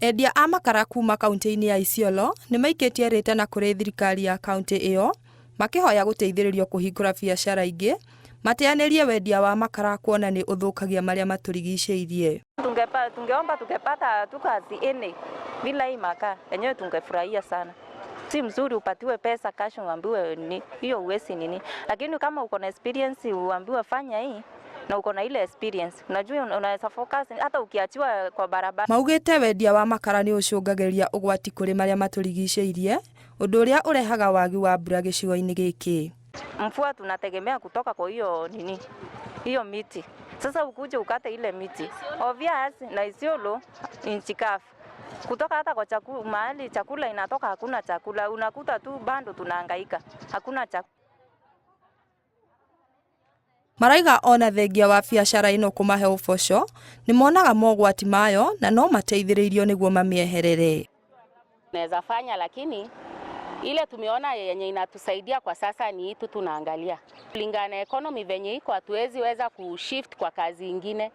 Endia a makara kuma kaunti-inĩ ya Isiolo nĩ maikĩtie rĩtana kũrĩ thirikari ya kaunti ĩyo makĩhoya gũteithĩrĩrio kũhingũra biacara ingĩ mateanĩrie wendia wa makara kuona nĩ ũthũkagia marĩa matũrigicĩirie. Tungeomba tungepata tu kazi ine bila hii makaa enyewe tungefurahia sana. Si mzuri upatiwe pesa cash uambiwe ni hiyo uwezi nini, lakini kama uko na experience uambiwe fanya hii na uko na ile experience, unajua unaweza focus hata ukiachiwa kwa barabara. Maugĩte wendia wa makara nĩ ũcũngagĩrĩria ũgwati kũrĩ marĩa matũrigicĩirie, ũndũ ũrĩa ũrehaga wagi wa mbura gĩcigo-inĩ gĩkĩ. Mvua tunategemea kutoka kwa hiyo nini, hiyo miti. Sasa ukuje ukate ile miti obvious, na Isiolo nchi kavu kutoka hata kwa chakula, mahali chakula inatoka hakuna chakula, unakuta tu bado tunahangaika, hakuna chakula. Maraiga ona thengia wa biacara ĩno kũmahe ũboco nĩ monaga mogwati mayo na no mateithĩrĩirio nĩguo mamĩeherere. Naweza fanya, lakini ile tumeona yenye inatusaidia kwa sasa ni hii tu tunaangalia. Kulingana na economy venye iko, hatuwezi weza kushift kwa kazi ingine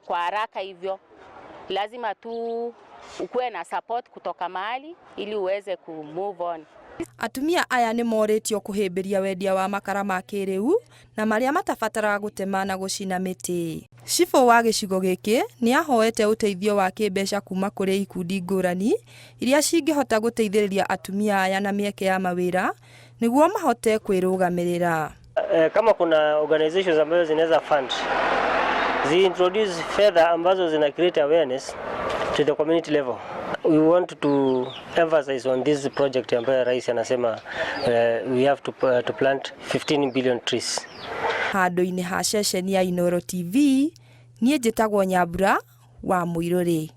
kwa haraka hivyo. Lazima tu ukuwe na support kutoka mahali ili uweze ku move on. Atumia aya nĩ morĩtio kũhĩmbĩria wendia wa makara ma kĩrĩu na marĩa matabataraga gũtema na gũcina mĩtĩ. Cibũ wa gĩcigo gĩkĩ nĩ ahoete ũteithio wa kĩmbeca kuma kũrĩ ikundi ngũrani iria cingĩhota gũteithĩrĩria atumia aya na mĩeke ya mawĩra nĩguo mahote kwĩrũgamĩrĩra. Kama kuna organizations ambazo zinaweza fund zi introduce fedha ambazo zina create awareness to the community level. We want to emphasize on this project ambayo rais anasema we have to plant 15 billion trees. Handũ-inĩ ha ceceni ya Inooro TV, niĩ njĩtagwo Nyambura wa Mũirũrĩ.